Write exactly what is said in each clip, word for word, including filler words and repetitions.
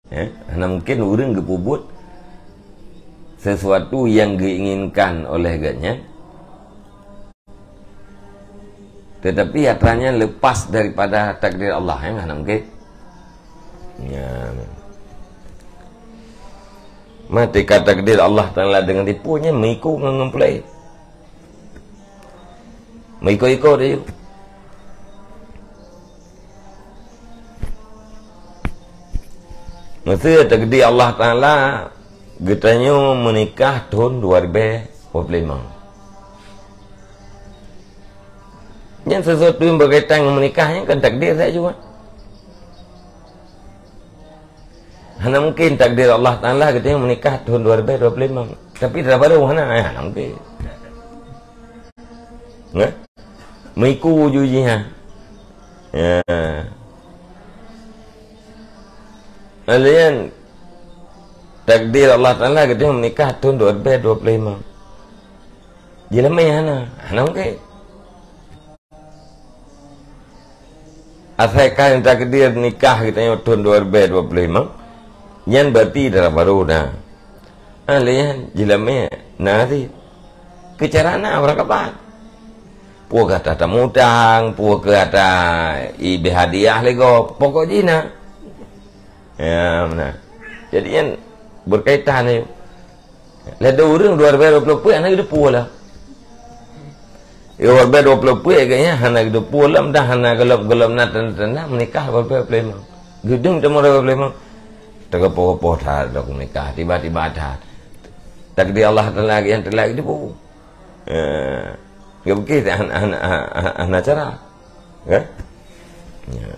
Ya, hana mungkin ureuëng geupeubuet sesuatu yang geuinginkan oleh geuhnyan, tetapi atra nyan lepas daripada takdir Allah, ya, hana mungkin. Ya. Mati ka takdir Allah Taala dengan tipu nyan meuiku ngon, ngon pulai. Meuiku-iku dia. Mesti takdir Allah Taala geutanyoe meunikah thon dua ribu dua puluh lima. Nyan sesuatu yang berkaitan dengan menikah nyan kan takdir saja juga. Hana mungkin takdir Allah Taala geutanyoe meunikah thon dua ribu dua puluh lima. Tapi dara barô hana, eh, hana mungkin. Nggak? Meuiku ju jih, ha. Ya. Lalu nyan takdir Allah Taala geutanyoe meunikah thon dua ribu dua puluh lima. Jeulamé hana, hana mungkin. Asai ka takdir nikah geutanyoe thon dua ribu dua puluh lima, nyan berarti dara barô na. Ah, lé nyan jeulamé na cit. Keu cara na barangkapat. Peue gata tamutang, peue keu gata ibri hadiah lé gob, pokok jih na. Ya, meunan. Jadi nyan berkaitan nyoe. Lé dua ureuëng dua ribu dua puluh peuet hana geuteupeue lah. Dua ribu dua puluh peuet geuhnyan hana geuteupeue lom dah hana gohlom-gohlom na tanda-tanda meunikah dua ribu dua puluh lima. Geudong teuma dua ribu dua puluh lima. Teugopoh-gopoh that dok meunikah, tiba-tiba that. Takdir Allah Taala nyang teulak geuteupeue. Eh, geupeugah hana, hana, hana, hana cara. Kan? Ya.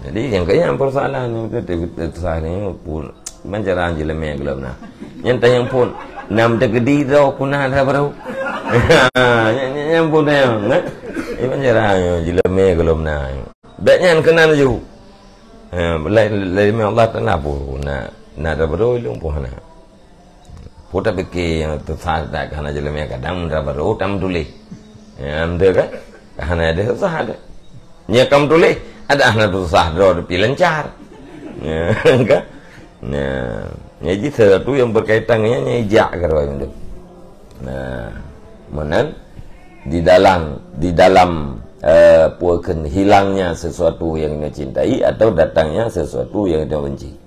Jadi, nyang keu nyan persoalan nyang beutôi, beutôi sah ni pun, ban cara jeulamé gohlom na. Nyan tanyong pun, nam teukeudi droe kuna dara barô. Nyan, nyan, nyan pun tanyong, kan? Iban cara jeulamé gohlom na. Bèk nyan keunan laju. Ha, laén, laén Allah Taala pun na, na dara barô, ilong pun hana. Peue tapike nyang teusah that ka hana jeulamé kadang meudara barô tam tuléh. Ya, beutôi kan? Ka hana ada susah ada. Nya kam tuléh, ada hana susah droe tapi lancar. Ya, kan? Nah, jadi sesuatu yang berkaitan dengan nya ijak keudroe itu. Nah, meunan di dalam, di dalam, eh, peue kheun hilangnya sesuatu yang dicintai atau datangnya sesuatu yang dibenci.